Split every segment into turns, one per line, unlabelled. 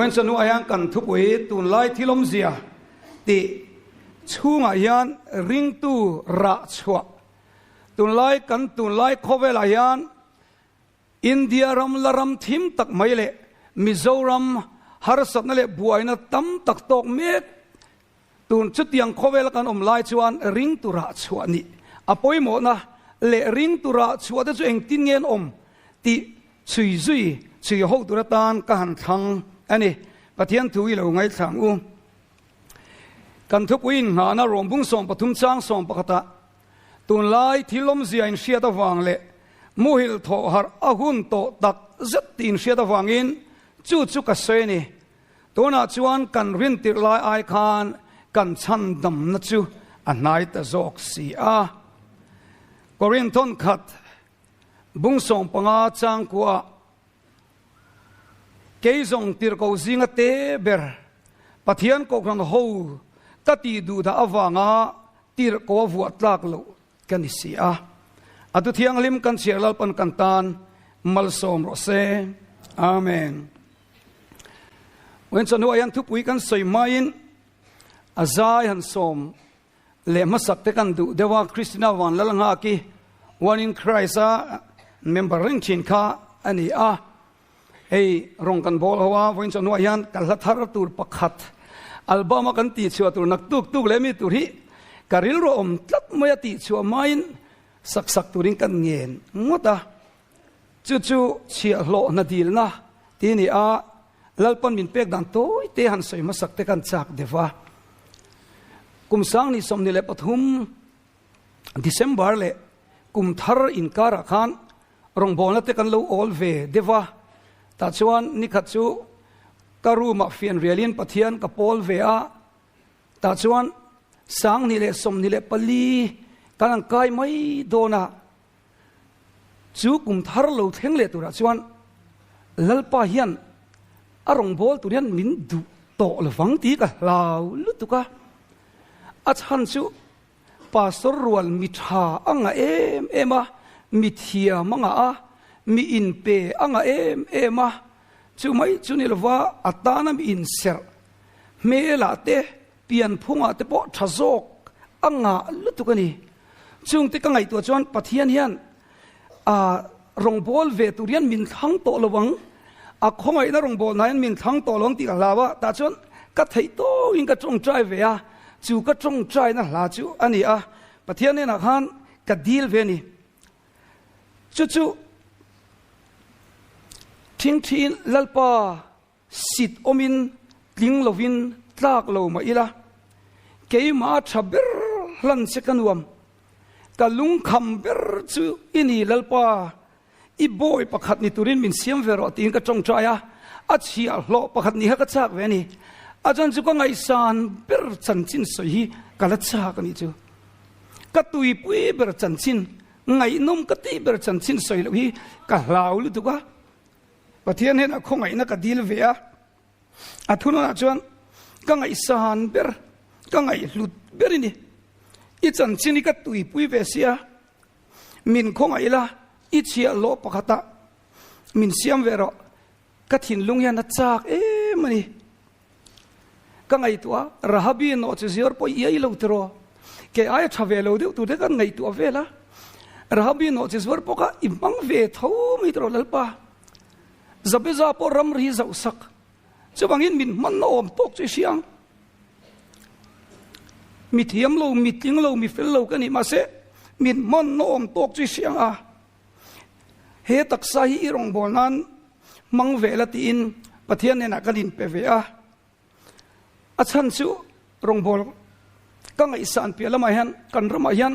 Vawiin chawhnu ah hian kan thupui tunlai thil awmzia tih chhungah hian ringtu rah chhuah tunlai kan tunlai khawvelah hian India ram la ram thim tak mai leh Mizoram harsatna leh buaina tam tak tawk mek tun chutiang khawvela kan awm lai chuan ringtu rah chhuah nih a pawimawhna leh ringtu rah chhuah te chu engtin nge an awm tih chhui zui chhui ho tur atan ka han thlang a ni. Pathian thu i lo ngaithla ang u. Kan thupui inngahna Rawmbung 13 chang 11 ah Tunlai thil awmzia inhriat avang leh muhil thawh harh a hun tawh tak zet tih inhriat avangin chu chu ka sawi a ni. Tunah chuan kan rintirh lai ai khan kan chhandamna chu a hnai ta zawk si a. Korinthon khat bung 15 changkuah Kei zawng tirhkoh zinga te ber Pathian kohhran ho ka tih duh dah avanga tirhkoh a vuah tlak loh ka ni si a. A tu thianghlim kan chhiar Lalpan kan tan malsawm rawh se. Amen. Vawiin chawhnuah hian thupui kan sawi hmain a zai han sawm leh hmasak te kan duh deuh a, Christina Vanlalnghaki One in Christ a member reng thin kha a ni a, hei rawng kan bawl ho a, vawiin chawhnuah hian ka hla thar tur pakhat album a kan tihchhuah tur nak tuk tuk leh mi tur hi ka rilru awm tlat mai a tihchhuah hmain sak sak turin kan ngen ngawt a, chu chu chhiahhlawh hna dilna ti a ni a. Lalpan min pek dan tawi te han sawi hmasak te kan chak deuh a. Kum sang ni 23 December leh kum thar inkarah khan rawngbawlna te kan lo awl ve deuh a. Tah chuan nikhat chu ka room ah fian rialin Pathian ka pawl ve a. Tah chuan 2024 kan han kai mai dawn a. Chu kum thar lo thleng leh turah chuan Lalpa hian a rawngbâwl tur hian min duh tawh lovang tih ka hlau lutuk a. A chhan chu Pastor rual mi tha a ngah em em a, mi thiam a ngah a, mi inpe a ngah em em a, chu mai chu ni lova a tana mi inserh hmelah te Pianphungah te pawh tha zawk a ngah lutuk a ni. Chungte ka ngaihtuah chuan Pathian hian a rawngbâwl ve tur hian min thlang tawh lo ang, a khawngaihna rawngbâwl hna hian min thlang tawh lo ang tih ka hlau a, tah chuan ka theih tawkin ka tawngtai ve a, chu ka tawngtaina hla chu a ni a, Pathian hnenah khan ka dil ve a ni. Chu chu Thingthiin Lalpa Sit awmin tling lovin tlak lo mah ila, keimah tha ber hlan che ka nuam. Ka lungkham ber chu i ni Lalpa, i bawi pakhat ni turin min siam ve rawh tiin ka tawngtai a, a chhiahhlawh pakhat ni kha ka chak ve a ni. A chuan chu ka ngaihsan ber chanchin sawi hi ka la chak a nih chu. Ka tuipui ber chanchin, ngaihnawm ka tih ber chanchin sawi loh hi ka hlau lutuk a. Pathian hian a khawngaihna ka dil ve a, a thunawnah chuan ka ngaihsan ber, ka ngaihhlut ber i ni. I chanchin hi ka tuipui ve sia, min khawngaih la, i chhiahhlawh pakhatah min siam ve rawh, ka thinlung hian a chak em a ni. Ka ngaihtuah a, Rahabi nawh chu ziar pawh i ei lo tiraw? Kei aia tha ve lo deuh tur te kan ngaihtuah vel a. Rahabi nawh chi zuar pawh kha i hmang ve tho mai tiraw Lalpa? Zabeza pawh ramri zauh sak. Chuvangin min hmanna awm tawk chu i hria ang. Mi thiam lo, mi tling lo, mi fel lo ka nih mahse min hmanna awm tawk chu i hria ang a. He taksa hi i rawngbâwl nân hmang ve la tiin Pathian hnênah kan inpe ve a. A chhan chu rawngbâwl ka ngaihsân piah lamah hian kan ramah hian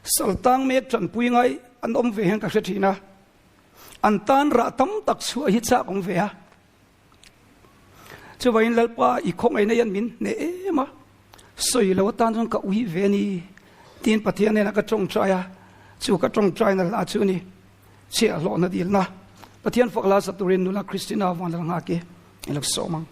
saltâng mek ṭanpui ngai an awm ve hian ka hre ṭhîn a. An tân rah tam tak chhuah hi châk awm ve a. Chuvangin Lalpa i khawngaihna hian min hneh em a, sawi lo atan chuan ka ui ve a ni tiin Pathian hnenah ka tawngtai a, chu ka tawngtaina hla chu a ni, chhiahhlawhna dilna. Pathian fak hla sa turin nula Christina Vanlalnghaki i lo sawm ang.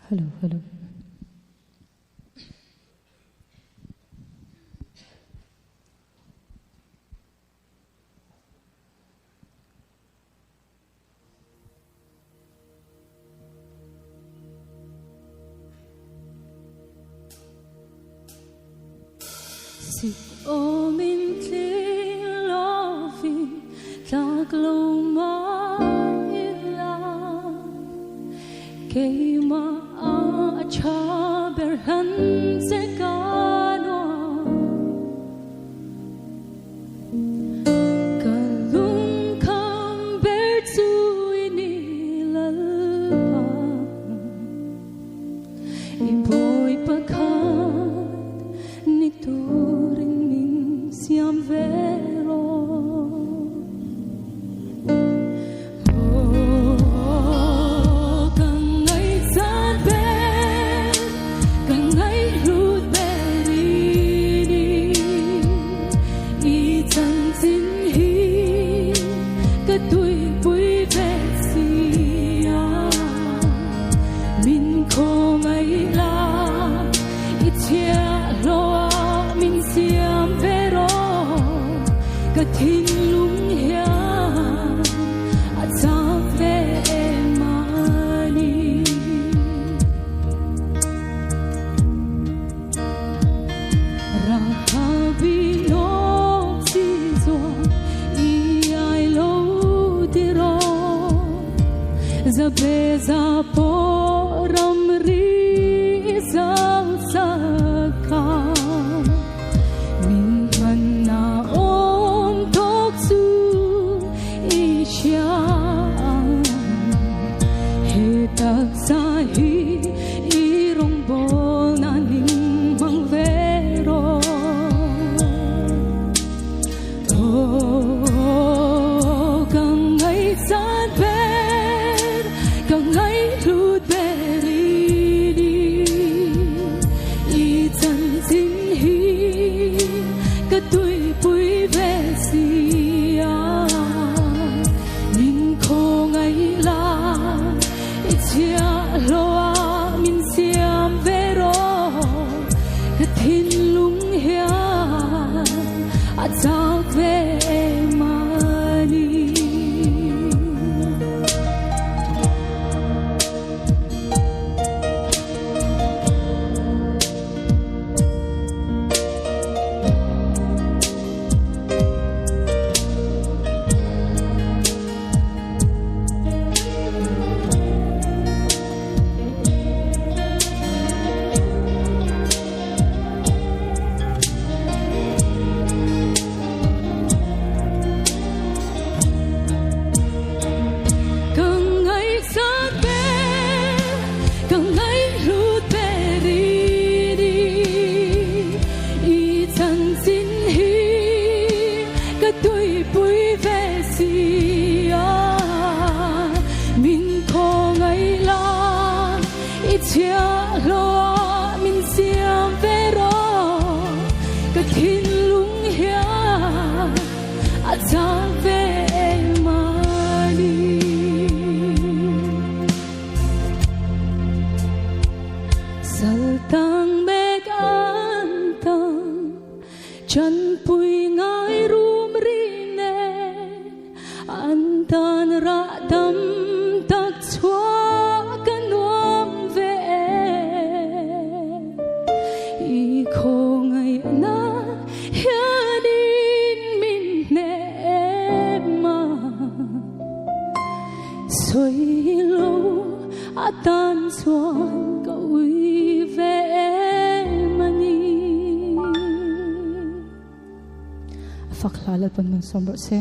Hello, hello. Sit awmin tling lovin tlak lo mah ila, keimah a tha ber hlan che ka nuam. Ka lungkham ber chu i ni Lalpa. I bawi pakhat ni turin min siam ve rawh. Aw, ka ngaihzat ber, ka ngaihhlut ber i ni. I chanchin hi ka tuipui ve si a. Min khawngaih la, i chhiahhlawh ah min siam ve rawh. Ka thinlung hian a chak ve em a ni. Rahabi nawk chi chuan i ai lo ti rawh. Zabeza pawh ramri zau chak a, min hmanna awm tawk chu i hria ang. He taksa hi i rawngbawlna ning hmang ve rawh. Aw, ka ngaihzat ber, ka ngaihhlut ber i ni. I chanchin hi ka tuipui ve si a. Min khawngaih la, i chhiahhlawh ah min siam ve rawh. Ka thinlung hian a chak ve em a ni. Ka ngaihsat ber, ka ngaihhlut ber i ni. I chanchin hi ka tuipui ve si a. Min khawngaih la, i chhiahhlawh ah min siam ve rawh. Ka thinlung hian a chak ve em a ni. Saltang mek an tang, chanpui ngai rum ri nen, an tan rah tam tak chhuah ka nuam ve em. I khawngaihna hianin min hneh em a. Sawi lo atan chuan ka ui ve em a ni.
A fak hla Lalpan mun sawm rawh se.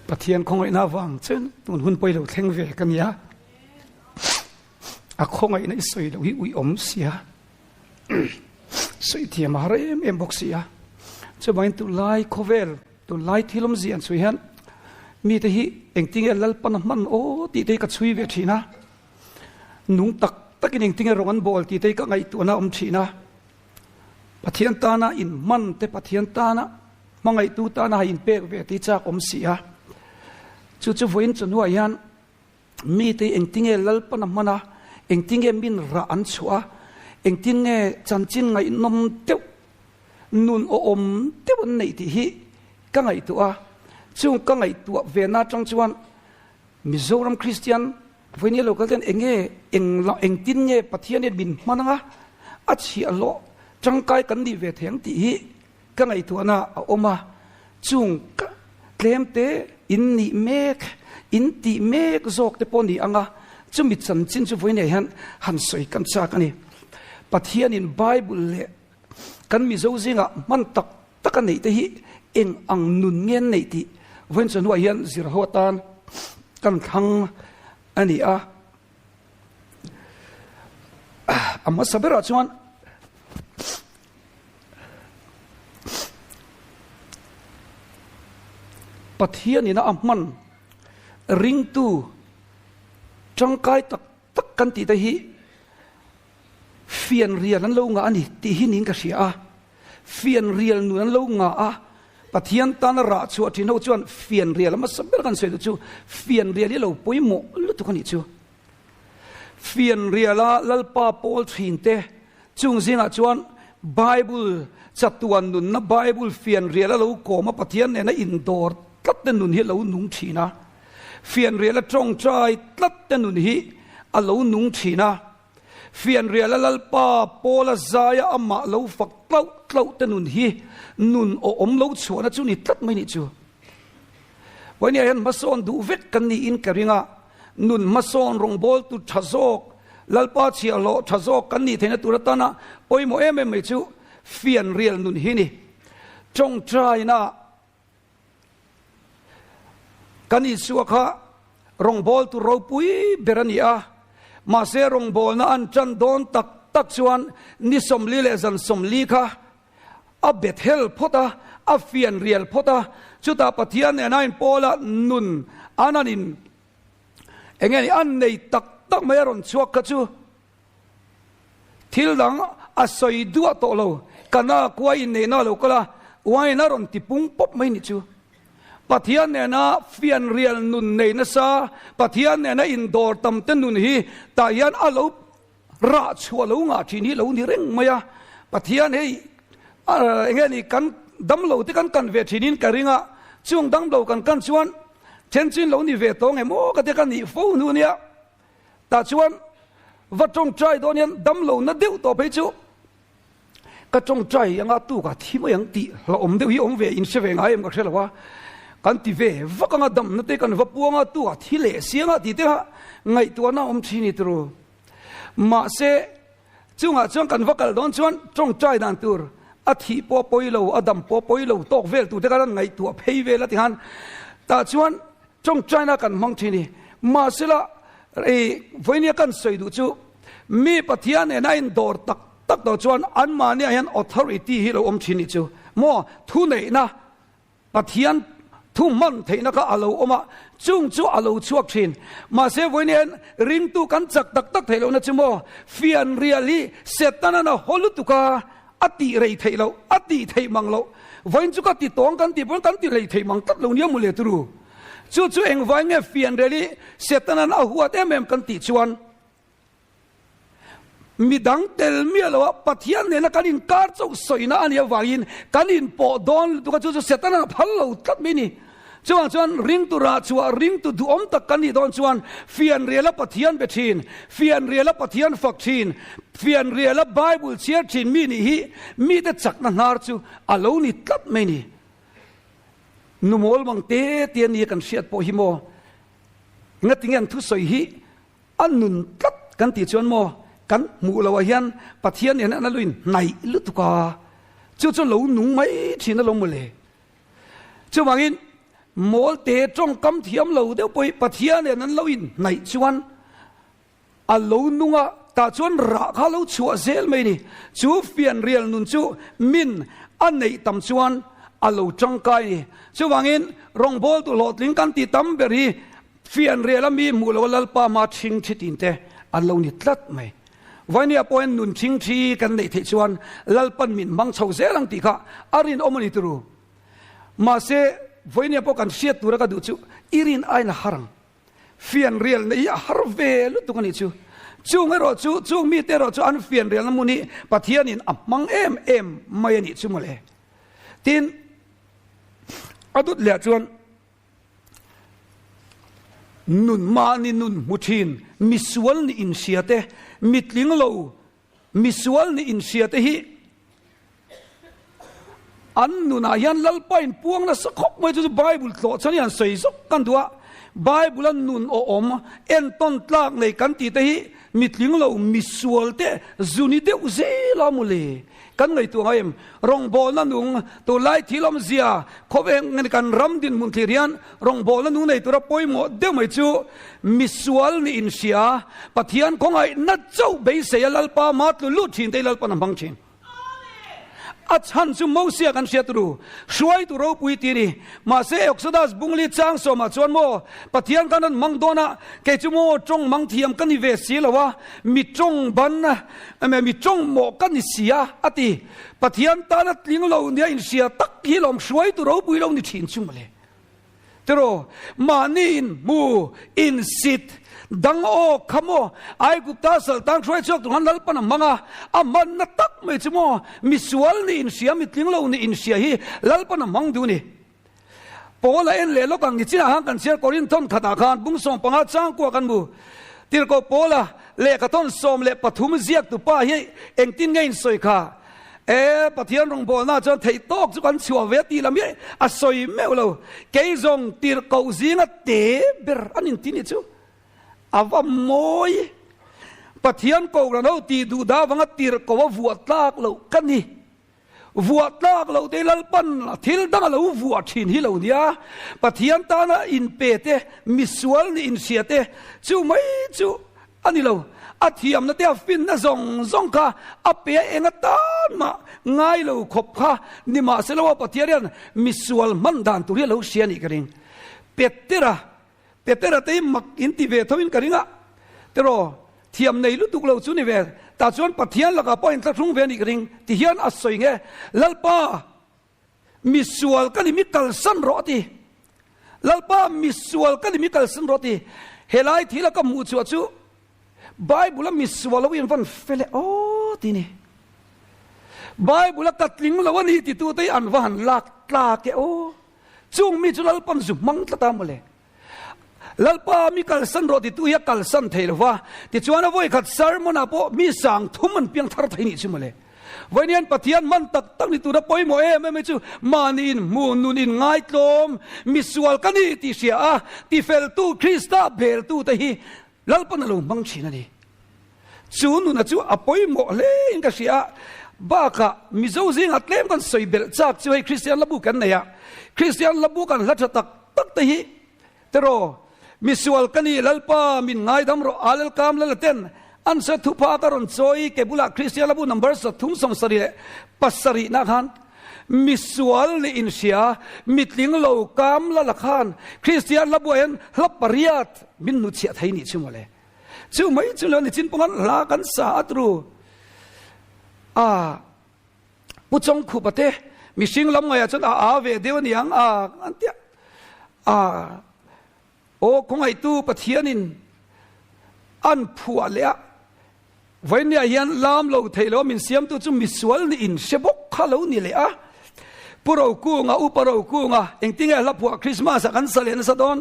Pathian khawngaihna avang chuan tun hun pawi lo thleng ve ka nia. A khawngaihna i sawi loh hi uiawm sia, sawi thiam a har em em bawk si a. Chuvangin tunlai khawvel, tunlai thil awmzia an chhui hian mite hi engtinge Lalpan a hman aw tih te hi ka chhui ve thin a. Nung tak takin engtinge rawng an bawl tih te hi ka ngaihtuahna a awm thin a. Pathian tana inhman te, Pathian tana hmangaihtu tana ha inpek ve te hi chak awm si a. Chu chu vawiin chawhnuah hian Mite engtinge Lalpan a hman a, engtinge min rah an chhuah a, engtinge chanchin ngaihnawm deuh, nun awhawm deuh an neih tih hi ka ngaihtuah a. Chung ka ngaihtuah ve na atang chuan Mizoram Kristian vawinia lo kal ten enge eng engtin nge Pathian hian min hman anga a chhiahhlawh tangkai kan nih ve thei ang tih hi ka ngaihtuahna a awm a. Chung ka tlemte in nih mek, in tih mek zawk te pawh ni anga chumi chanchin chu vawinia hian han sawi kan chak a ni. Pathianin Bible leh Kan Mizo zingah hman tak tak a neih te hi eng ang nun nge an neih tih vawiin chawhnuah hian zir ho atan kan thlang a ni a. A hmasa berah chuan Pathianina a hman ringtu tangkai tak tak kan tih te hi Fianrial an lo ngah a ni tih hi niin ka hria a. Fianrial nun an lo ngah a, Pathian tana rah chhuah thin ho chuan fianrial a hmasa ber kan sawi duh chu fianrial hi a lo pawimawh lutuk a nih chu. Fianriala Lalpa pawl thin te chung zingah chuan Bible chatuan nunna Bible fianrial a lo kawm a Pathian nena indawr tlat te nun hi a lo nung thin a. Fianriala tawngtai tlat te nun hi a lo nung thin a. Fianriala Lalpa Paula zaia amah lo fak tlauh tlauh te nun hi nun awhawm lo chhuahna chu ni tlat mai nih chu. Vawinia hian hmasawn duh vek kan niin ka ring a, nun hmasawn rawngbawltu tha zawk, Lalpa chhiahhlawh tha zawk kan nih theihna tur atana pawimawh em em mai chu fianrial nun hi ni. Tawngtaina Kan Isua kha rawngbawltu ropui ber a ni a, mahse rawngbawlna an tan dawn tak tak chuan ni 40 leh zan 40 kha a Bethel phawt a, a fianrial phawt a, chutah Pathian nena inpawla nun an an in eng nge ni an nei tak tak mai a rawn chhuak kha chu Thil dang a sawi duah tawh lo, ka na kuai inneihna a lo kal a, wine a rawn ti pung pawp mai nih chu. Pathian nena fianrial nun nei nasa, Pathian nena indawr tam te nun hi tah hian a lo rah chhuah lo ngah thin hi lo ni reng mai a. Pathian hei eng nge ni kan damlo te kan kan ve thinin ka ring a, chung damlo kan kan chuan then chin lo ni ve tawng em aw ka ti ka nih fo hnu nia. Tah chuan va tawngtai dawn hian damlo na deuh tawh phei chu ka tawngtai anga tuk ah thi mai ang tih hlauhawm deuh hi awm ve in hre ve ngai em ka hre lo a, kan ti ve vak anga damna te kan va puang a tuk ah thi leh siang a tih te kha ngaihtuahna awm thin i turu. Mahse chungah chuan kan va kal dawn chuan tawngtai dan tur a thih pawh pawi lo a dam pawh pawi lo tawk vel tur te khan an ngaihtuah phei vel a ti khan tah chuan Tawngtaina kan hmang thin i, mahsela i vawinia kan sawi duh chu mi Pathian nena indawr tak tak tawh chuan anmahniah hian authority hi lo awm thin nih chu maw thuneihna Pathian thu hman theihna kha a lo awm a, chung chu a lo chhuak thin. Mahse vawinia hian ringtu kan chak tak tak theih lohna chu maw fianrial hi Setanan a haw lutuk a, a tih rei theih loh, a tih theih mang loh. Vawiin chu ka ti tawng kan tih pawn kan ti rei theih mang tlat lo nia mawle turu. Chu chu engvai nge fianrial hi Setanan a huat em em kan tih chuan midang tel miah loh a Pathian nena kan inkar chauh sawina a nih avangin kan inpawh dawn lutuk a chu chu Setanan a phal lo tlat mai a ni. Chuvang chuan ringtu rah chhuah ringtu duhawm tak kan nih dawn chuan fianriala Pathian be thin, fianriala Pathian fak thin, fianriala Bible chhiar thin mi nih hi mite chakna hnar chu a lo ni tlat mai ni. Nu mawl mang te te ania kan hriat pawh hi maw? Ngatinge an thusawi hi a nun tlat kan tih chuan maw kan hmuh loh ah hian Pathian nen an a lo inhnaih lutuk a, chu chu lo nung mai thin alawm mawle. Chuvangin, mawlte tawngkam thiam lo deuh pawh hi Pathian nen an lo inhnaih chuan a lo nung a, tah chuan rah kha a lo chhuah zel mai a ni. Chu fianrial nun chu min a neih tam chuan a lo tangkai a ni. Chuvangin, rawngbawltu hlawhtling kan tih tam ber hi fianrial a mi hmuh loh a Lalpa hma thing thi tin te an lo ni tlat mai. Vainia pawh hian nun thing thi kan neih theih chuan Lalpan min hmang chho zel ang tih kha a rinawm a ni turu. Mahse, Vainia pawh kan hriat tura ka duh chu i rin aiin a har ang. Fianrial neih hi a har ve lutuk a nih chu. Chung erawh chu, chung mite erawh chu an fianrialna hmun hi Pathianin a hmang em em mai a nih chu mawle. Tin, a dut leh ah chuan. Nun mahni nun hmu thin, misual nih inhria te, mitling lo misual nih inhria te hi an nunah hian Lalpa in puang nasa khawp mai chu chu Bible tlawh chuan hi an sawi zawk kan duh a. Bible a nun awhawm entawn tlak nei kan tih te hi mitling lo misual te zu ni deuh zel a mawle. Kan ngaihtuah ngai em? Rawngbawlna nung tunlai thil awmzia khawvel nge kan ram dinhmun thlir hian rawngbawlna nung nei tura pawimawh deuh mai chu misual nih inhria Pathian khawngaihna chauh beisei a Lalpa ma tlu lut thin te hi Lalpan a hmang thin. A chhan chu Mosia kan hriat ru, hruaitu ropui ti a ni. Mahse Exodus bungli chang sawmah chuan maw Pathian khan an hmang dawn a, kei chu maw tawng mang thiam ka ni ve si lo a, mi tawng ban mi tawng mawh ka ni si a, a ti. Pathian tana tling lo nia inhria tak hi lawm hruaitu ropui lo ni thin chu mawle. Tiraw, mahni in hmu, in sit, dang aw kha maw, Aigupta saltang hruai chhuak tur khan Lalpan a hmang a, a hmanna tak mai chu maw, misual nih inhria, mitling lo nih inhria hi Lalpan a hmang duh a ni. Paul a en leh lawk ang ni chinah khan kan chhiar Korinthon khatah khan bung 15 changkua kan hmu. Tirhkoh Paula lehkha thawn 13 ziaktu pa hi engtin nge insawi kha? E, Pathian rawngbawlna chuan theih tawk chu kan chhuah ve tih lam hi a sawi meuh lo. Kei zawng tirhkoh zinga te ber an inti ni chu. A va mawi. Pathian kohhran ho tih duh dah avanga tirhkoh a vuah tlak loh ka ni. Vuah tlak loh te Lalpan thil dang a lo vuah thin hi lo nia. Pathian tana inpe te, misual nih inhria te chu mai chu A ni lo, a thiamna te a finna zawng zawng kha a pe a eng atan mah ngai lo khawp kha nimahsela aw Pathian hian misual hman dan tur hi a lo hria a nih ka ring. Petera, Petera te hi mak in ti ve tho in ka ring a, tiraw thiam nei lutuk lo chu ni ve, tah chuan Pathian lakah pawh a inthlahrung ve a nih ka ring ti hian a sawi nge, Lalpa, Misual ka ni mi kalsan rawh a ti. Lalpa misual ka ni mi kalsan rawh a ti. Helai thil a ka hmuh chhuah chu Bible a misual lo in van fel e aw ti ni. Bible a ka tling lo a ni titu te hi an va han lak tlak e aw. Chung mi chu Lalpan zu hmang tlat a mawle. Lalpa mi kalsan rawh titu hi a kalsan thei lo va, tichuan a vawikhat sermon ah pawh mi sang thum an piang thar thei nih chu mawle. Vawiin Pathian man tak tak ni tura pawimawh em em hi chu mahni in hmu nun in ngaitlawm, misual ka ni tih hria a, tifeltu Krista beltu te hi Lalpan a lo hmang thin a ni. Chu nuna chu a pawimawh hle in ka hria a, bakah Mizo zingah tlem kan sawi belh chak chu hei Kristian Labu kan nei a, Kristian Labu kan hla tha tak tak te hi teraw misual ka ni Lalpa min ngaidam rawh Alel Kam Lala ten an sawi thupha ka rawn chawi ke bulah Kristian Labu number 377 na khan Misual nih inhria, mitling lo kam la la khan Kristian hla buai hian hla pariat min hnuchhiah thei nih chu mawle. Chu mai chu lo ni chin pawng hla kan sa a tru. A Pu Chawngkhupa te mihring lam ngaiah chuan a a ve deuh aniang a an tia. A Aw khawngaihtu Pathianin an phuah leh a, Vawinia hian lam lo theih lo a min siamtu chu misual nih in hre bawk kha lo ni leh a. Pu Rokunga, Upa Rokunga, engtinge hla phuah Christmas ah kan sa leh nasa dawn?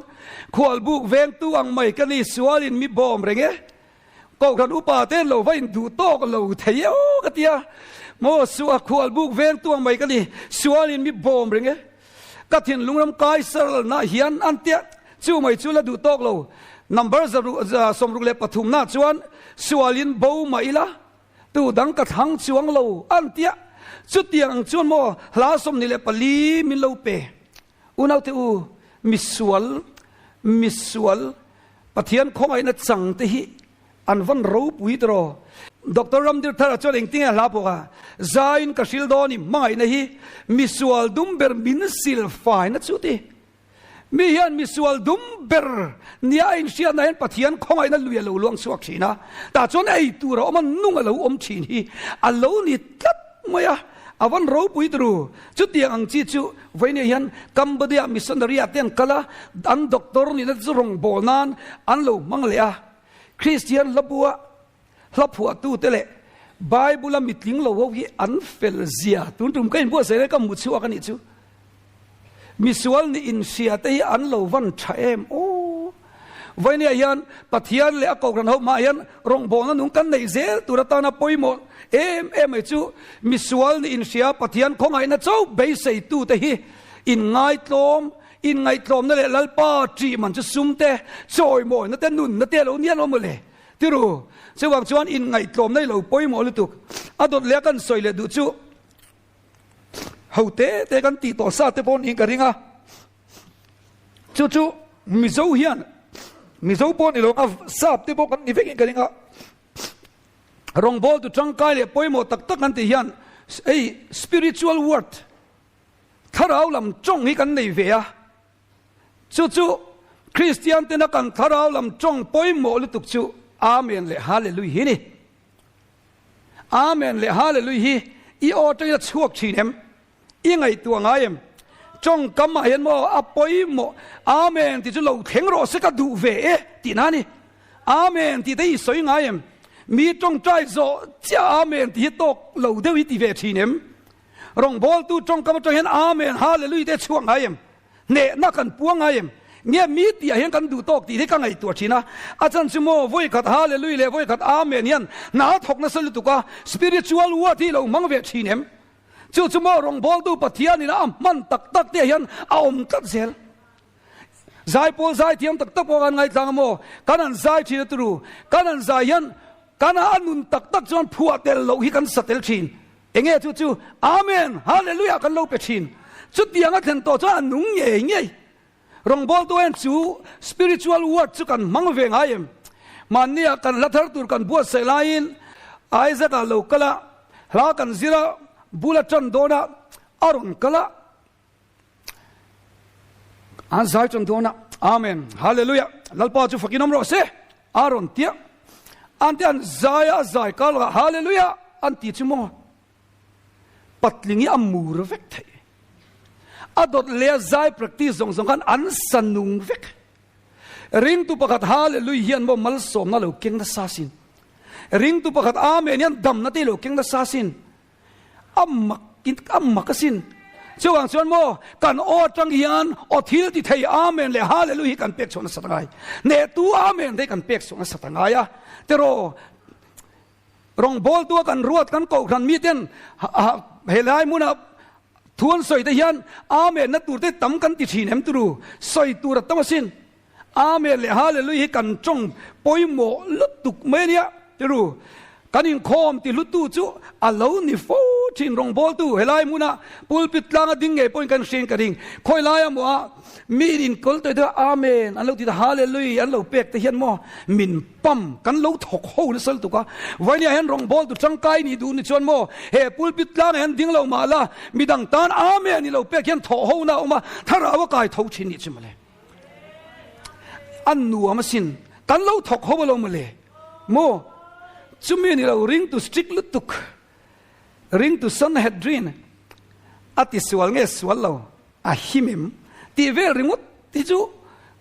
Khualbuk vengtu ang mai ka ni, sualin mi bawm reng e. Kohhran upa te lo va in duh tawk lo thei e aw ka ti a. Maw suah khualbuk vengtu ang mai ka ni, sualin mi bawm reng e. Ka thinlung ram kai saralna hian an tia chu mai chu la duh tawk lo. Number 63 na chuan sualin bo mah ila tu dang ka thlang chuang lo an tia. Chutiang ang chuan maw hla 24 min lo pe. Unaute u, misual, misual, Pathian khawngaihna chang te hi an van ropui tiraw. Doctor Ramdir Thara chuan engtinge hla pawh kha zaiin ka hril dawn i hmangaihna hi misual dum ber min sil faina chu ti. Mi hian misual dum ber nia a inhriatna hian Pathian khawngaihna lui a lo luang chhuak thin a, tah chuan ei tur a awm a, nung a lo awm thin hi a lo ni tlat mai a. A van ropui turu. Chutiang ang chi chu vawinia hian Cambodia missionary ah te an kal a, an doctor nihna te chu rawngbâwl nan an lo hmang leh a. Kristian hlabua hla phuahtute leh Bible-a mitling lo ho hi an fel zia tun tum ka inbuatsaih lai ka hmu chhuak a nih chu. Misual nih inhria te hi an lo van tha em aw. Vawinia hian Pathian leh a Kohhran ho hmaah hian rawngbawlna nung kan neih zel tur atana pawimawh em em mai chu misual nih inhria Pathian khawngaihna chauh beiseitute hi inngaitlawm, inngaihtlawmna leh Lalpa ṭih man chu sum te, chawimawina te, nunna te a lo nia lo mawle. Tiru, chuvang chuan inngaihtlawmna i lo pawimawh lutuk. A dawt leh a kan sawi leh duh chu ho te te kan tih tawh sa te pawh niin ka ring a. Chu chu Mizo hian Mizo pawh ni lo a sap te pawh kan ni vekin ka ring a. Rawngbawltu tangkai leh pawimawh tak tak kan tih hian hei spiritual word thlarau lam tawng hi kan nei ve a. Chu chu Kristian tena kan thlarau lam tawng pawimawh lutuk chu Amen leh Hallelujah hi ni. Amen leh Hallelujah hi i aw atangin a chhuak thin em? I ngaihtuah ngai em? Tawngkam ah hian maw a pawimawh Amen tih chu lo thleng rawh se ka duh ve e tih na a ni. Amen tih te i sawi ngai em? Mi tawngtai zawh chiah Amen tih hi tawk lo deuh i ti ve thin em? Rawngbawltu tawngkam atang hian Amen Hallelujah te chhuak ngai em? Hnehna kan puang ngai em? Nge mi tih ah hian kan duh tawk tih hi ka ngaihtuah thin a. A chan chu maw vawikhat Hallelujah leh vawikhat Amen hian hna thawk nasa lutuk a, spiritual word hi lo hmang ve thin em? Chu chu maw rawngbawltu Pathianin a hman tak tak te ah hian a awm tlat zel. Zaipawl zai thiam tak tak pawh kan ngaithlang a maw? Kan han zai thin a turu. Kan han zai hian kan a nun tak tak chuan phuah tel loh hi kan sa tel thin. Enge chu chu Amen Hallelujah kan lo pe thin. Chutiang a thlen tawh chuan a nung ngei ngei. Rawngbawltu hian chu spiritual word chu kan hmang ve ngai em? Mahnia kan hla thar tur kan buatsaih laiin Isaac ah lo kal a, hla kan zir a, bul a tan dawn a, a rawn kal a, an zai tan dawn a, Amen Hallelujah Lalpa chu fakin awm rawh se a rawn tia. An te an zai a, a zai kal a, Hallelujah an ti chu maw? Patling hi a mur vek theih. A dawt leh a zai practice zawng zawng khan an sa nung vek. Ringtu pakhat Hallelujah hian maw malsawmna lo keng nasa sin. Ringtu pakhat Amen hian damna te lo keng nasa sin. A mak in a mak asin. Chuvang chuan maw kan aw atang hian aw thil ti thei Amen leh Hallelujah hi kan pek chhuah nasa ta ngai. Nehtu Amen te hi kan pek chhuah nasa ta ngai a. Tiraw Rawngbawltua kan ruat kan kohhran miten helai hmuna thu an sawi te hian Amen na tur te tam kan ti thin em turu sawi tur a tam asin. Amen leh Hallelujah hi kan tawng pawimawh lutuk mai ania turu. Kan inkhawm ti hlutu chu a lo ni fo thin rawngbawltu helai hmuna pulpit tlanga ding ngei pawhin kan hriain ka ring. Khawi laia maw a mi in inkawl tawih deuh a Amen an lo ti ta Hallelujah an lo pek te hian maw min Pam kan lo thawk ho nasa lutuk a, Vainia hian rawngbâwl tu tangkai nih duh ni chuan maw he pulpit tlangah hian ding lo mah la, midang tan Amen i lo pek hian thawh ho na a awm a, thlarau a kai tho thin nih chu mawle. A nuam asin, kan lo thawk ho alo mawle maw? Chumi ni lo ring tu strict lutuk, ring tu Sanhedrin a ti sual nge sual lo? A him em? Tih vel ringawt hi chu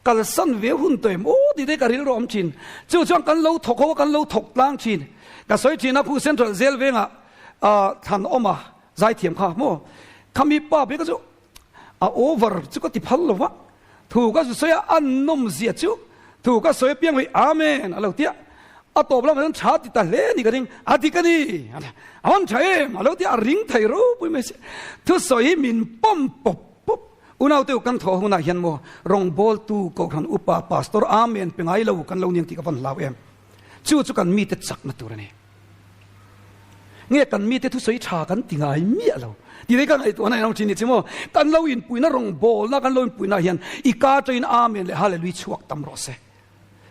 kalsan ve hun tawh em? Aw tih te ka rilru awm thin. Chu chuan kan lo thawk ho a, kan lo thawk tlang thin. Ka sawi thin a, khu Central Jail vengah thlan awm a, zaithiam kha maw? Khami pa phei kha chu a over chu ka ti phal lo va, thu ka zu sawi a, a nawm zia chu thu ka sawi apiang mai Amen a lo ti a. A tawp lamah chuan tha ti ta hle a ni ka ring, a dik a ni, a hawn tha em a lo ti a, a ring thei ropui mai si. Thusawi hi min pawm pawp pawp. Unaute u kan thawh hunah hian maw rawngbawltu Kohhran Upa Pastor Amen pe ngai lo kan lo niang tih ka van hlau em. Chu chu kan mite chakna tur a ni. Nge kan mite thusawi tha kan ti ngai miah lo. Ti rei ka ngaihtuahna in awm thin ni chu maw kan lo inpuihna rawngbawlna kan lo inpuihna hian i ka atangin Amen leh Hallelujah chhuak tam rawh se.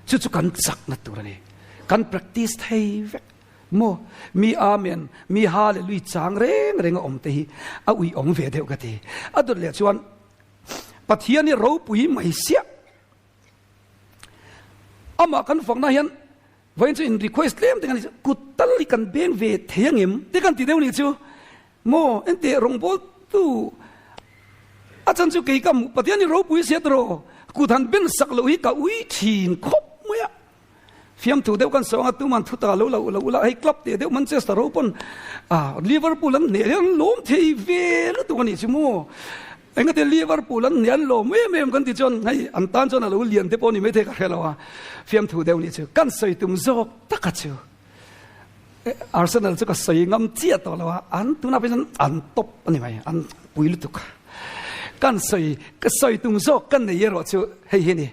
Chu chu kan chakna tur a ni. Kan practice thei vek maw? Mi Amen, mi Hallelujah chang reng reng a awm te hi a ui awm ve deuh ka ti. A dawt leh chuan Pathian hi ropui mai siah. Amah kan fakna hian vawiin chu in request tlem te kan kut tal hi kan beng ve thei angem te kan ti deuh ni chu maw enteh rawngbawltu A chan chu kei ka hmuh Pathian hi ropui sia tawh kut han ben sak loh hi ka ui thin khawp mai a. Fiamthu deuh kan sawi anga tuman thu ta lo lo lo ula hei club teh deuh Manchester ho pawn ah Liverpool an hneh hian an lawm thei ve lutuk a nih chu maw. Engati Liverpool an ni an lawm em em kan ti chuan hei an tan chuan a lo lian te pawh ni maithei ka hre lo a, fiamthu deuh nih chu kan sawi tum zawk taka chu Arsenal chu ka sawi ngam chiah tawh lo a, an tunah pawh chuan an top a ni mai, an pui lutuk. Kan sawi ka sawi tum zawk ka nei erawh chu hei hi a ni,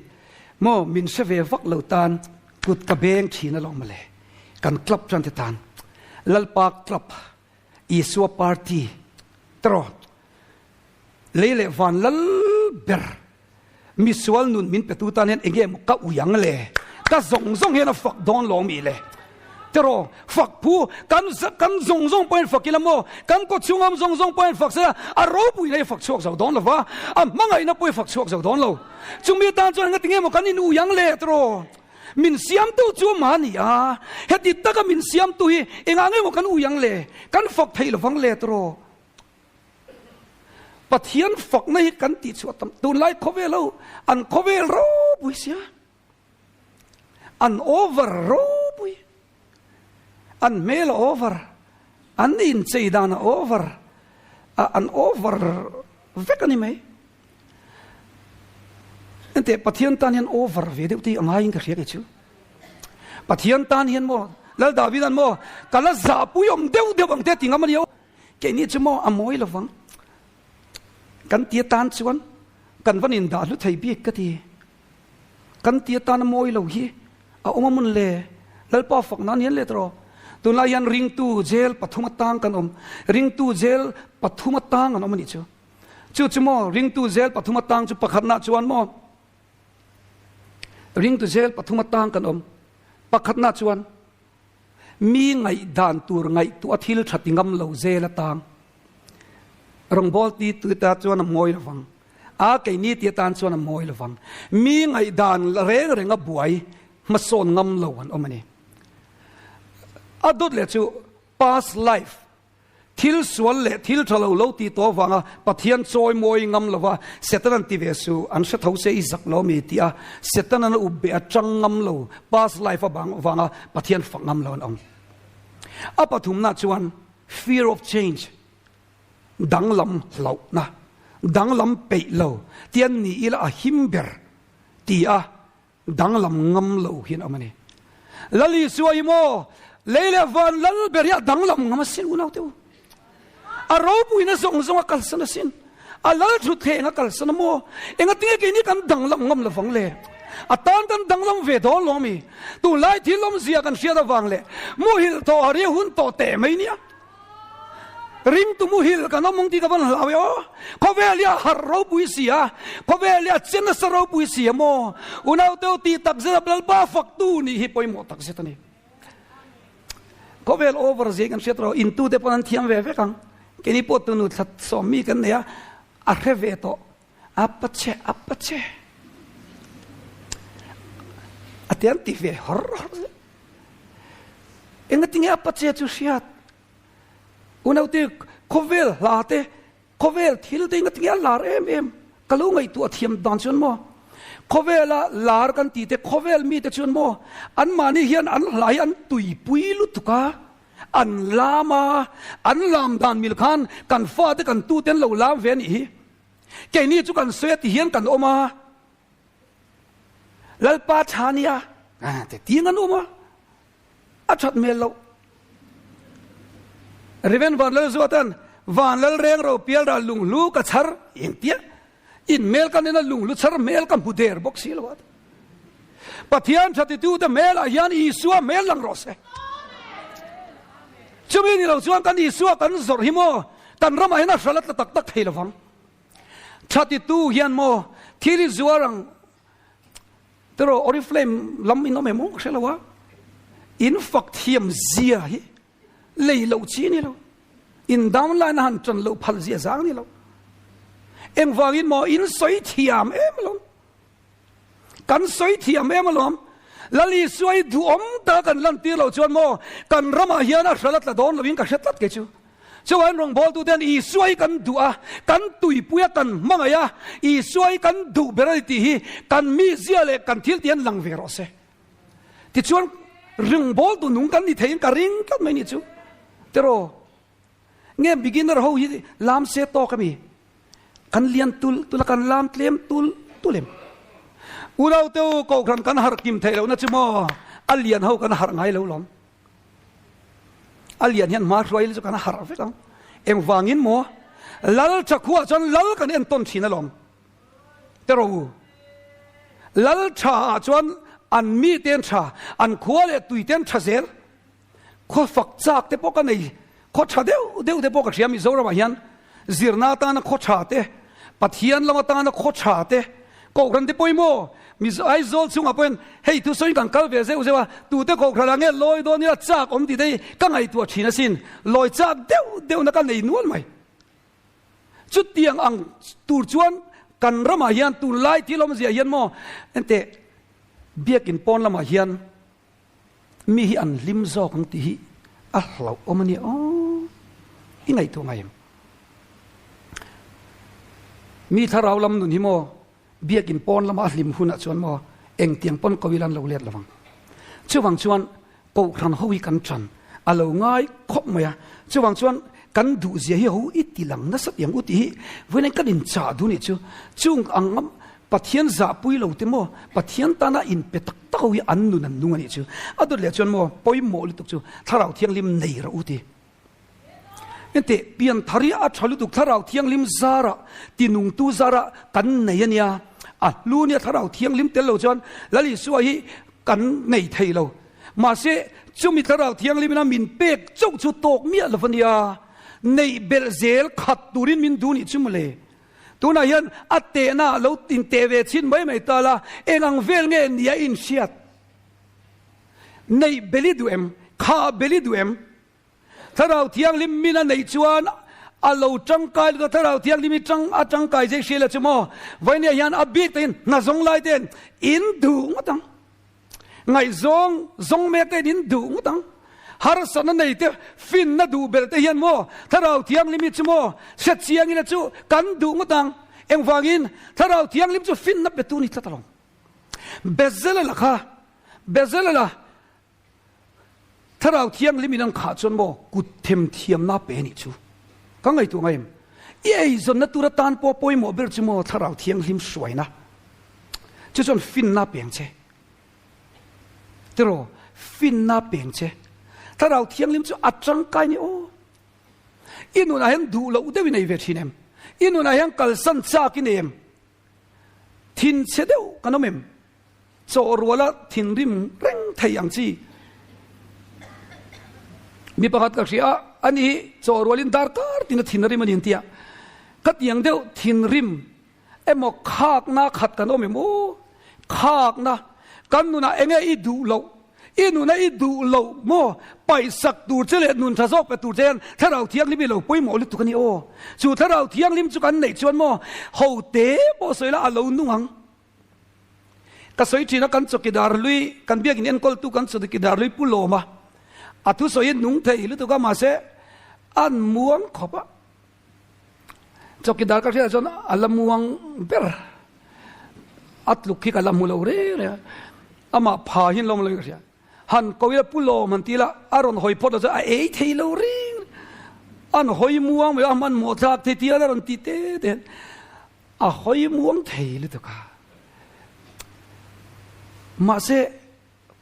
maw min hre ve vak lo tan kut ka beng thin alawm mawle, kan club chuan ti tan Lalpa club Isua party tawh lei leh van lal ber misual nun min petu tan hian enge maw ka ui ang le ka zawng zawng hian a fak dawn lo mi le tiraw fak phu kan kan zawng zawng pawhin fak ila maw kan kaw chhungam zawng zawng pawhin fak sela a ropui na hi fak chhuak zo dawn lova a hmangaihna pawh hi fak chhuak zo dawn lo chumi tan chuan enga tinge maw kan in ui ang le tiraw Min siamtu chu amah a ni a, heti taka min siamtu hi engah nge maw kan ui ang le? Kan fak thei lovang le tawh. Pathian fakna hi kan tihchhuah tam tunlai khawvel ho an khawvel ropui sia, an over ropui, an hmel a over, an inchei dan a over, an over vek a ni mai. Enteh Pathian tan hian over ve deuh te hi a ngaiin ka hria kei chu. Pathian tan hian maw Lal Davidan maw ka la zahpui awm deuh deuh ang te ti ngam a ni o. Keini chu maw a mawi lovang. Kan ti atan chuan kan van indah hlu thei bik ka ti. Kan ti atan a mawi lo hi a awm a mun le. Lalpa fak nan hian let rawh. Tunlai hian ringtu jail pathum atang kan awm. Ringtu jail pathum atang an awm a nih chu. Chu chu maw ringtu zel pathum atang chu pakhatna chuan maw ringtu zel pathum atang kan awm pakhatna chuan mi ngaihdan tur ngaihtuah thil tha ti ngam lo zel atang rawngbawl ti tu ta chuan a mawi lovang a keini ti atan chuan a mawi lovang mi ngaihdan reng reng a buai hmasawn ngam lo an awm ani a dawt leh chu past life Thil sual leh thil tha lo lo ti tawh avanga Pathian chawi mawi ngam lova Setanan ti ve su, an hre tho se i zak lo mi ti a, Setanan a up beh a tang ngam lo, past life avang avanga Pathian fak ngam lo an awm. A pathumna chuan fear of change, danglam hlauhna, danglam peih lo, tian ni ila a him ber ti a Danglam ngam lo hian a awm a ni. Lal Isua hi maw lei leh van lal ber hi a danglam ngam asin unau te u. A ropuina zawng zawng a kalsan asin. A lal thutthleng a kalsan a maw. Engatinge keini kan danglam ngam lovang le. A tan kan danglam ve dawn lo ami. Tunlai thil awmzia kan hriat avang leh muhil tawh a ri hun tawh teh mai nia. Ringtu muhil kan awm ang tih ka van hlau e aw. Khawvel hi a harh ropui si a, khawvel hi a che nasa ropui si a maw? Unau teu tih tak zet a Lalpa faktu nih hi pawimawh tak zet a ni. Khawvel over zia kan hriat rawh, intu te pawn an thiam ve vek ang. Keini pawh tunu thla sawm mi kan nei a, a hre ve tawh. Apa che, apa che. A ti an ti ve hawr hawr zet. Engatinge apa che chu hriat? Unaute khawvel hla te, khawvel thil te engatinge a lar em em? Ka lo ngaihtuah thiam dan chuan maw? Khawvela lar kan tih te, khawvel mite chuan maw? Anmahni hian an hla hi an tuipui lutuk a, an lam a, an lam dan mil khan kan fate kan tute an lo lam ve a nih hi. Keini chu kan sawi a ti hian kan awm a. Lalpa tha nia, te ting an awm a. A that hmel loh. Rev. Vanlalzuatan Vanlal reng ro pial ral lunghlu ka chhar engtia in hmel ka nena lunghlu chhar hmel ka hmu der bawk si lo a. Pathian tha titute hmelah hian Isua hmel lang rawh se. Chumi ni lo chuan kan Isua kan zawrh hi maw kan ramah hian a hral a tla tak tak thei lovang. Tha titu hian maw thil i zuar ang Tiraw Oriflame lam in awm em aw ka hre lo a, in fak thiam zia hi lei loh chi a ni lo, in downline a han tan loh phal zia zang a ni lo. Engvangin maw in sawi thiam em alawm, kan sawi thiam em alawm, Lal Isua i duhawm taka kan lantir loh chuan maw kan ramah hian a hral a tla dawn loin ka hre tlat kei chu. Chuan rawngbawltuten Isua hi kan duh a, kan tuipui a, kan hmangaih a, Isua hi kan duh ber a ni tih hi kan mizia leh kan thil tih an lang ve rawh se. Tichuan rawngbawltu nung kan ni theiin ka ring tlat mai ni chu. Tiraw? Nge beginner ho hi lam se tawk a mi? Kan lian tul tul a, kan lam tlem tul tul em? Unau te u, kohhran kan harh kim theih lohna chu maw a lian ho kan harh ngai lo lawm. A lian hian hma hruai chu kan harh vek ang. Engvangin maw? Lal tha khuah chuan lal kan entawn thin alawm. Te rawh u. Lal tha ah chuan an mi te an tha, an khua leh tui te an tha zel. Khaw fak chak te pawh ka nei, khaw tha deuh deuh te pawh ka hria Mizoram ah hian zirna atana khaw tha te, Pathian lam atana khaw tha te, Kohhran te pawimawh Mizo Aizawl chungah pawhin hei thusawiin kan kal ve zeuh zeuh a, tute Kohhran ah nge lawi dawn ila chak awm tih te hi ka ngaihtuah thin asin, lawi chak deuh deuhna ka nei nual mai. Chutiang ang tur chuan kan ramah hian tunlai thil awmzia hian maw enteh biakin pawn lamah hian mi hi an hlim zawk ang tih hi a hlauh awm a nia aw i ngaihtuah ngai em? Mi thlarau lam nun hi maw biakin pawn lama a hlim hunah chuan maw engtiang pawn ko ila an lo let lovang. Chuvang chuan Kohhran ho hi kan ṭan a lo ngai khawp mai a, chuvang chuan kan duhzia hi ho i ti lang nasa tiang u tih hi vawiin kan inchah duh nih chu. Chung ang Pathian zahpui lo te maw, Pathian tana inpe tak tak ho hi an nun an nung a nih chu. A dawt leh chuan maw pawimawh lutuk chu Thlarau Thianghlim nei rawh u ti. Enteh, pianthar hi a ṭha lutuk Thlarau Thianghlim zarah, tinungtu zarah kan nei a nia. A hlu nia Thlarau Thianghlim tel lo chuan Lal Isua hi kan nei thei lo. Mahse, chumi Thlarau Thianghlimin a min pek chauh chu tawk miah lo a nia. Neih belh zel khat turin min duh nih chu mawle. Tunah hian a tehna lo inteh ve chhin mai mai ta la, eng ang vel nge nia inhriat? Neih belh i duh em? Khah belh i duh em? Thlarau Thianghlim min a neih chuan a lo tangkai lutuk a, Thlarau Thianghlim hi tang a tangkai zek hria la chu maw? Vawinia hian a bik takin hna zawng lai ten in duh ngawt ang. Ngaihzawng zawng mek ten in duh ngawt ang. Harsatna nei te finna duh belh te hian maw Thlarau Thianghlim hi chu maw hre chiang ila chu kan duh ngawt ang. Engvangin Thlarau Thianghlim chu finna petu ni tlat alawm. Bezalel-a kha Bezalel-a Thlarau Thianghlim in an khah chuan maw kut them thiamna pe nih chu ka ngaihtuah ngai em? I eizawnna tur atan pawh pawimawh ber chu maw Thlarau Thianghlim hruaina chu chuan finna peng che tiraw finna peng che Thlarau Thianghlim chu a tangkai ni aw i nunah hian duh loh deuh i nei ve thin em? I nunah hian kalsan chak i nei em? Thinchhe deuh kan awm em? Chaw ruala thinrim reng thei ang chi. Mi pakhat ka hria a, ani hi chaw rualin darkar tina thin a rim a ni an ti a. Ka tiang deuh thinrim emaw khakna khat kan awm em aw? Khakna kan nunah enge i duh loh? I nuna i duh loh maw? Paihsak tur che leh nun tha zawk pe tur che hian Thlarau Thianghlim i lo pawimawh lutuk a ni aw. Chu Thlarau Thianghlim chu kan neih chuan maw ho te pawh sawi la a lo nung ang. Ka sawi thin a kan chawkidar hlui, kan biakin enkawltu kan chawkidar hlui Pu Lawma a thusawi nung thei lutuk a mahse an muang khawp a. Chawkidar ka hriatah chuan a la muang ber a tluk hi ka la hmu lo reng reng a, amah pha hi an lawm lo in ka hria. Han ko ila Pu Lawm han ti ila a rawn hawi phawt lo chuan a ei thei lo reng an hawi muang mai a hmanhmawh thlak thei tia la rawn ti te te hian a hawi muang thei lutuk a. Mahse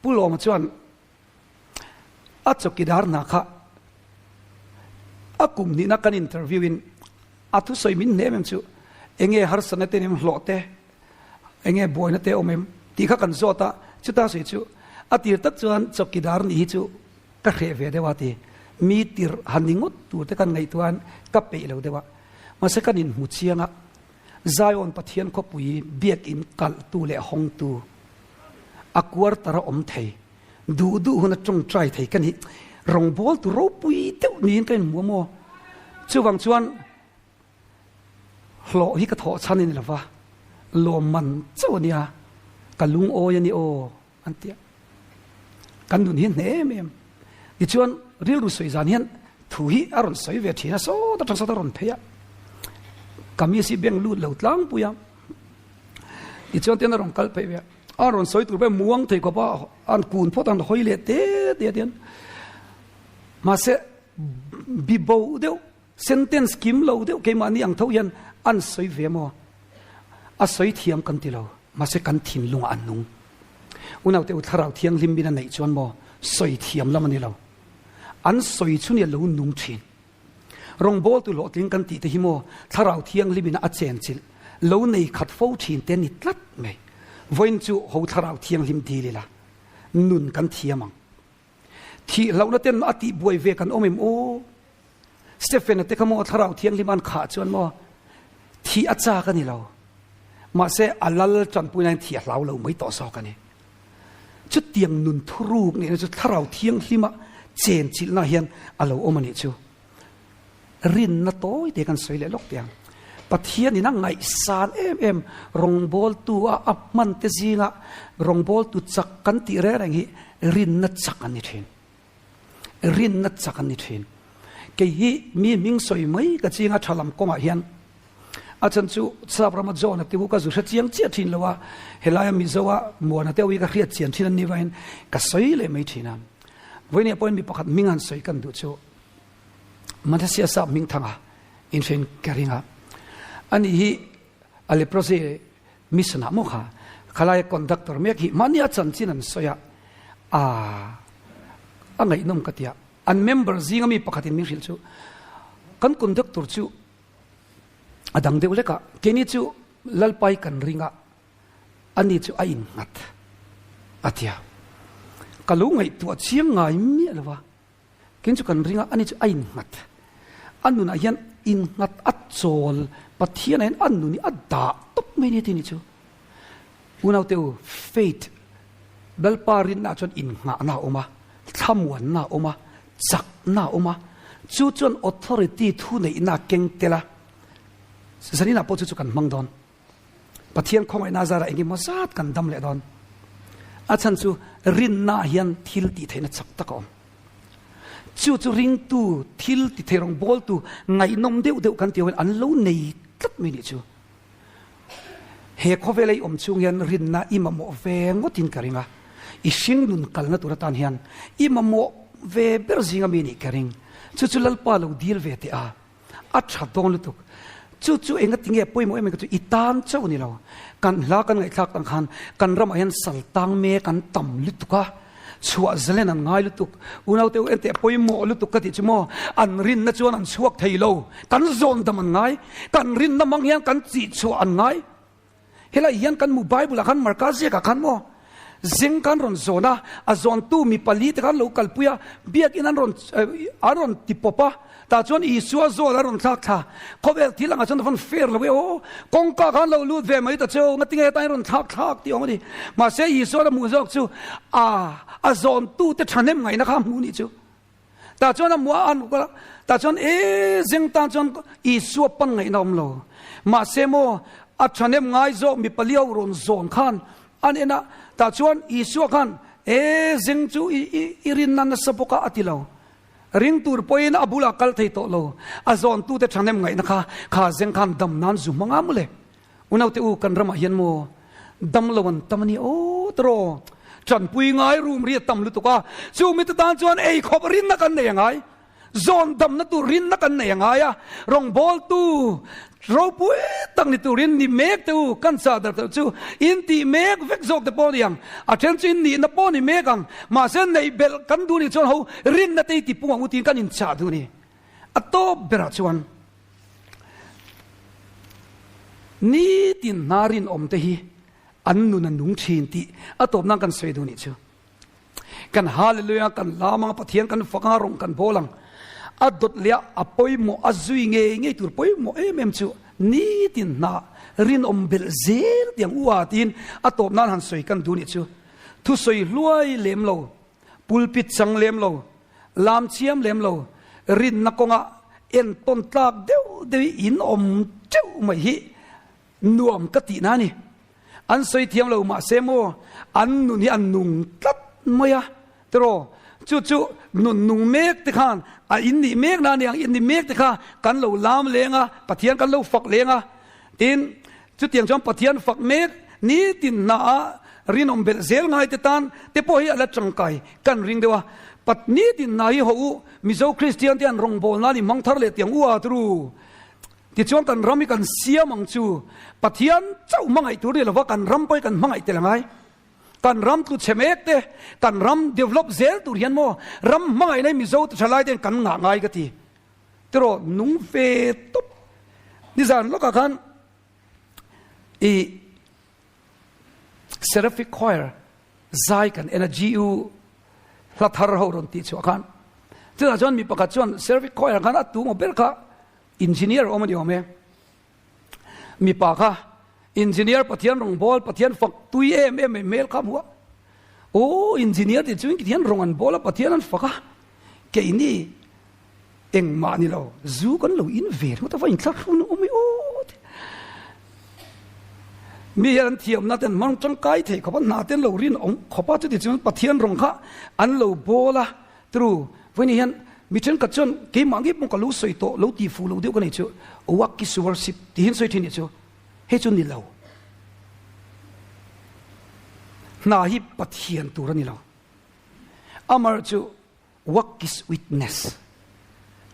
Pu Lawma chuan a chawkidar hna kha a kum hnihna kan interview in a thusawi min hne em em chu enge harsatna te nem hlawh te enge buaina te awm em tih kha kan zawt a chuta sawi chu a tir tak chuan chawkidar nih hi chu ka hreh ve deuh a ti mi tir han ni ngawt tur te kan ngaihtuah ka peih lo deuh a mahse kan inhmu chiang a Zion Pathian khawpui biakin kalhtu leh hawngtu a quarter a awm thei, duh duh hun a tawngtai thei ka nih rawngbawltu ropui deuh niin ka inhmu a maw? Chuvang chuan hlawh hi ka thawh chhan a ni lova, lawmman chauh a nia, ka lungawi a ni aw an ti a. Kan nun hi a hneh em em. Tichuan rilru sawi zan hian thu hi a rawn sawi ve thin a, sawt atang sawt a rawn phei a, kamis hi beng lut lo tlangpui a. Tichuan tian a rawn kal phei ve a, a rawn sawi tur pawh muang thei khawp a, an kun phawt an hawi leh te te a tian. Mahse bibo deuh. Sentence kim lo deuh keimahni ang tho hian an sawi ve maw? A sawi thiam kan ti lo, mahse kan thinlungah an nung. Unaute u Thlarau Thianghlim min a neih chuan maw sawi thiam lam a ni lo. An sawi chu nia lo nung thin. Rawngbawltu hlawhtling kan tih te hi maw Thlarau Thianghlim in a chenchilh lo nei khat fo thin te ni tlat mai. Vawiin chu ho Thlarau Thianghlim dil ila nun kan thiam ang. Thih hlauhna ten a tih buai ve kan awm em aw? Stephen-a te kha maw Thlarau Thianghlim an khah chuan maw thih a chak a ni lo. Mahse a lal tanpuina in thih a hlau lo mai tawh zawk a ni. Chutiang nun thuruk nihna chu Thlarau Thianghlima chenchilhna hian a lo awm a nih chu. Rinna tawi te kan sawi leh lawk teh ang. Pathianin a ngaihsan em em rawngbawltu a a hman te zinga rawngbawltu chak kan tih reng reng hi rinna chak an ni thin. Rinna chak an ni thin. Kei hi mi hming sawi mai ka chinga tha lam kawngah hian a chhan chu sap rama John a tihu ka zu hre chiang chiah thin lo a, helaia Mizo a Muana te ho hi ka hriat chian thin an ni vangin ka sawi leh mai thin a. Vawinia pawhin mi pakhat hming han sawi kan duh chu Malaysia sap hming thanga inhrein ka ring a. Ani hi a leprosy mission ah maw kha khalai conductor mek hi mahni a chanchin an sawi a, a a ngaihnawm ka tia. An member zinga mi pakhatin min hrilh chu kan conductor chu a dang deuh lek a, keini chu Lalpai kan ring a, ani chu a innghat a tia. Ka lo ngaihtuah chiang ngai miah lo a. Keng chu kan ring a, ani chu a innghat. A nunah hian innghat a chawl, Pathianah hian a nun hi a dah tawp mai nia tih ni chu. Unaute u, faith, Lalpa rinnaah chuan innghahna a awm a, thlamuanna a awm a, chakna a awm a, chu chuan authority thuneihna a keng tel a, zaninah pawh chu chu kan hmang dawn. Pathian khawngaihna zarah engemaw zat kan dam leh dawn. A chhan chu rinna hian thil tih theihna chak tak a awm. Chu chu ringtu thil ti thei rawng bawltu ngaihnawm deuh deuh kan tih ho hian an lo nei tlat mai nih chu. He khawvel a i awm chhung hian rinna i mamawh ve ngawtin ka ring a. I hringnun kalna tur atan hian i mamawh ve ber zinga mi nih ka ring. Chu chu Lalpa lo dil ve teh a. A tha dawn lutuk. Chu chu enga tinge pawimawh em em ka chu i tan chauh ni lo. Kan hla kan ngaihthlak tang khan kan ramah hian sal tang mek an tam lutuk a, chhuah zalen an ngai lutuk. Unau te u enteh pawimawh lutuk ka tih chu maw an rinna chuan an chhuak thei lo. Kan zawn dam an ngai. Kan rinna mang hian kan chih chhuah an ngai. Helai hian kan hmu Bible ah khan Marka ziakah khan maw zing khan rawn zawn a, a zawntu mi pali te khan lo kalpui a, biakin an rawn an rawn ti pawp a, tah chuan Isua zawl a rawn thlak thla. Khawvel thil angah chuan a vawn fair lo e aw, kawngka khan lo lut ve mai ta cheu, ngatinge hetain rawn thlak thlak tih awm a ni. Mahse Isua a hmuh zawk chu a a zawntu te thahnem ngaihna kha a hmuh nih chu. Tah chuan a hmuh a, an kal a, tah chuan e zeng tan chuan Isua pan ngaihna awm lo. Mahse maw a thahnem ngai zawk mi pali ho rawn zawn khan an en a, tah chuan Isua khan e zeng chu i i i rinna nasa bawk a a ti lo. Ring tur pawhin a bulah kal thei tawh lo. A zawntute thahnem ngaihna kha kha zeng khan dam nan zu hmang a mawle. Unaute u kan ramah hian maw dam lo an tam a ni aw tawh tanpui ngai rum ri a tam lutuk a, chu mite tan chuan ei khawp rinna kan nei a ngai, zawn damna tur rinna kan nei a ngai a, rawngbawltu ropui tak ni turin ni mek te u kan chah dar teuh chu in tih mek vek zawk te pawh a ni ang, a then chu in nihna pawh a ni mek ang, mahse neih belh kan duh nih chuan ho rinna te i tipung ang u tiin kan inchah duh a ni. A tawp berah chuan Nitin hna rinawm te hi an nun a nung thin tih a tawp nan kan sawi duh nih chu. Kan Hallelujah kan lam ang Pathian kan fak ang rawng kan bawl ang. A dawt leh a pawimawh a zui ngei ngei tur pawimawh em em chu nitin hna rinawm belh zel tiang u a tiin a tawp nan han sawi kan duh nih chu. Thusawi hluai lem lo, pulpit chang lem lo, Lam chiam lem lo, rinna kawnga entawn tlak deuh deuh hi in awm teuh mai hi nuam ka tihna a ni. An sawi thiam lo mahse maw an nun hi a nung tlat mai a, tiraw? Chu chu nun nung mek te khan a in nih mek na aniang, in nih mek te kha kan lo lam leng a, Pathian kan lo fak leng a, tin chutiang chuan Pathian fak mek nitin hna ah. Rinawm belh zel ngai te tan te pawh hi a la tangkai kan ring deuh a. Pat nitin hna hi haw u, Mizo Kristian te an rawngbâwl nan i hmang thar leh tiang u a turu. Tichuan kan ram hi kan siam ang chu. Pathian chauh hmangaih tur ni lova kan ram pawh hi kan hmangaih tel a ngai. Kan ram tlu chhe mek te, kan ram develop zel tur hian maw ram hmangaihna hi Mizo te thalai ten kan ngah ngai ka ti. Tiraw nung ve tawp. Nizan lawkah khan i Seraphic Choir zai kan en a GU hla thar ho rawn tih chhuah khan chutah chuan mi pakhat chuan Seraphic Choir khan a tu maw ber kha engineer awm a ni awm e mipa kha engineer Pathian rawng bawl Pathian fak tui em em mai hmel kha hmu a aw engineer tih chu Pathian rawng an bawl a Pathian an fak a keini Engmah ni lo, zu kan lo in ve ringawt a va inthlahrun awm i aw ti. Mi hian an thiamna ten hmang tangkai thei khawp a, hna ten lo rin awm khawp a, chuti chuan Pathian rawng kha an lo bawl a, tru vawiin hian mi thenkhat chuan keimah ngei pawh ka lo sawi tawh lo ti fuh lo deuh ka nei chu work is worship tihin sawi thin nih chu hei chu ni lo. Hna hi Pathian tur a ni lo. Amar chu Work is witness.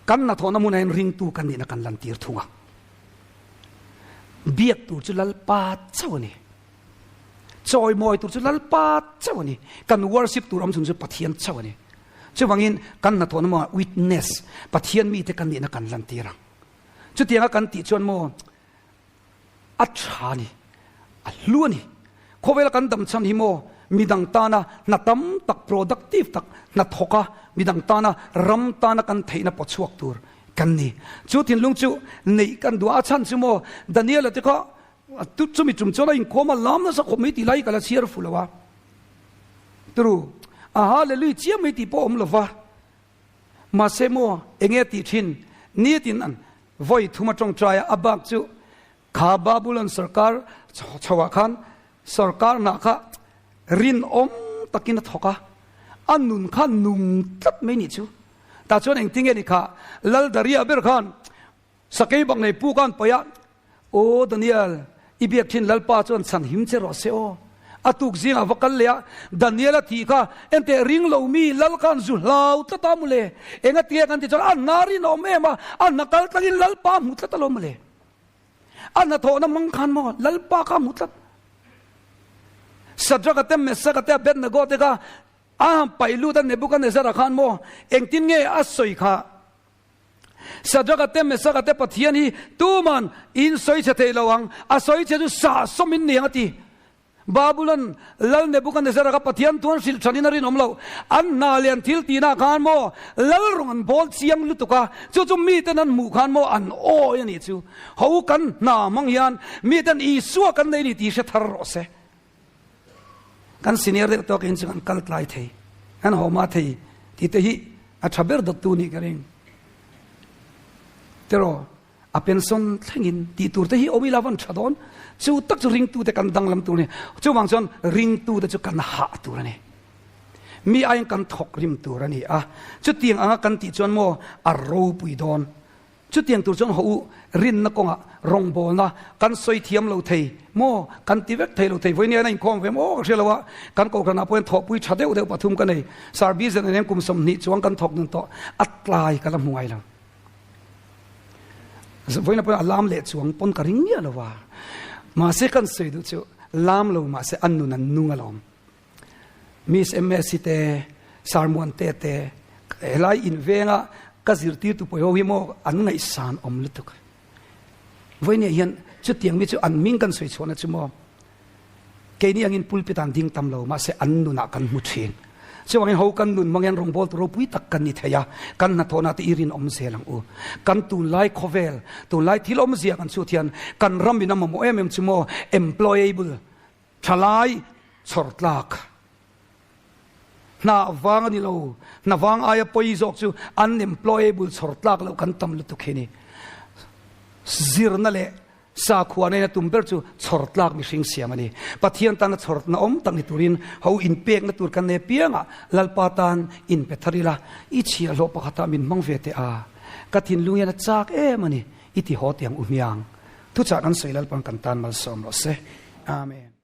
Kan hnathawhna hmunah hian ringtu kan nihna kan lantir thung a. Biak tur chu Lalpa chauh a ni. Chawimawi tur chu Lalpa chauh a ni. Kan worship tur awm chhun chu Pathian chauh a ni. Chuvangin kan hnathawhna hmunah witness, Pathian mite kan nihna kan lantir ang. Chutianga kan tih chuan maw a tha a ni, a hlu a ni. Khawvela kan dam chhan hi maw midang tana hna tam tak, productive tak, hna thawka midang tana ram tana kan theihna paw chhuak tur kan ni. Chu thinlung chu neih kan duh a, a chhan chu maw Daniela te kha chumi tum chuan a inkhawm a, lam nasa khawp mai tih lai ka la chhiar fu lo a. Turu, a hallelujah chiam mai tih pawh a awm lo va. Mahse maw enge tih thin nitin an Vawi thum a tawngtai a, a bak chu kha Babulon sorkar chhoah khan sorkar hnah kha rinawm takin a thawk a, a nun kha nung tlat mai nih chu. Tah chuan engtin nge ni kha Lal Daria ber khan sakei bak nei pu khan paih a, Aw Daniel, i biak thin Lalpa chuan chhan him che rawh se aw. A tuk zingah va kal leh a, Daniel a thih kha enteh ring lo mi Lal khan zu hlau tlat a mawle. Enga tia kan ti chuan a hna rinawm em a, a hna kal tlangin Lalpa hmu tlat alawm mawle. A hnathawhna hmang khan maw Lalpa kha hmu tlat. Shadrach-a te, Meshach-a te, Abednego te kha a han paih lut a Nebuchadnezzar-a khan maw engtin nge a sawi kha. Sadraka te Mesaka te Pathian hi tuman in sawi chhe thei lo ang, a sawi chhe chu sah sawm in ni ang a ti. Babulon Lal Nebuchadnezzar kha Pathian tuan hrilh than in a rinawm lo. An hna leh an thil tihna khan maw Lal rawng an bawl chiang lutuk a, chu chu miten an hmuh khan maw an awi a nih chu. Ho kan hna hmang hian miten Isua kan nei ni tih hre thar rawh se. Kan senior deuh tawk in chu kan kal tlai thei, kan haw ma thei tih te hi a tha ber dawttu nih ka ring. Tiraw, a pension thlengin tih tur te hi awm ila van tha dawn. Chu tak chu ringtu te kan danglam tur a ni. Chuvang chuan ringtu te chu kan hah tur a ni. Mi aiin kan thawk rim tur a ni a. Chutiang anga kan tih chuan maw a ropui dawn. Chutiang tur chuan haw u, rinna kawngah rawngbawlna kan sawi thiam lo thei maw? Kan ti vek thei lo thei. Vawiin hian a inkhawm ve maw ka hria lo a, kan kohhranah pawhin thawhpui tha deuh deuh pathum ka nei. Sir Bizen nen kum 20 chuang kan thawk nun tawh, a tlai ka la hmu ngai lo. Vawiinah pawhin a lam leh chuang pawn ka ring miah lo a. Mahse kan sawi duh chu lam lo mahse an nun an nung alawm. Miss MSC te, Sir Muante te, helai invenga ka zirtirtu pawh ho hi maw an ngaihsan awm lutuk. Vawinia hian chutiang mi chu an hming kan sawi chhuahna chu maw keini angin pulpit an ding tam lo mahse an nunah kan hmu thin. Chuvangin ho kan nun hmang hian rawngbawl tu ropui tak kan ni thei a, kan hnathawhna te i rinawm zel ang u. Kan tunlai khawvel, tunlai thil awmzia kan chhut hian kan ram in a mamawh em em chu maw employable Thalai chhawr tlak. Hna vang a ni lo, hna vang aia pawi zawk chu unemployable chhawr tlak loh kan tam lutuk hi ni. Zirna leh sakhua nena tum ber chu chhawr tlak mihring siam a ni. Pathian tana chhawrna awm tak ni turin ho inpekna tur kan nei piangah Lalpa tan inpe thar ila, i chhiahhlawh pakhatah min hmang ve teh a, ka thinlung hian a chak em a ni, i ti haw tiang u hmiang. Thuchah kan sawi Lalpan kan tan malsawm rawh se. Amen.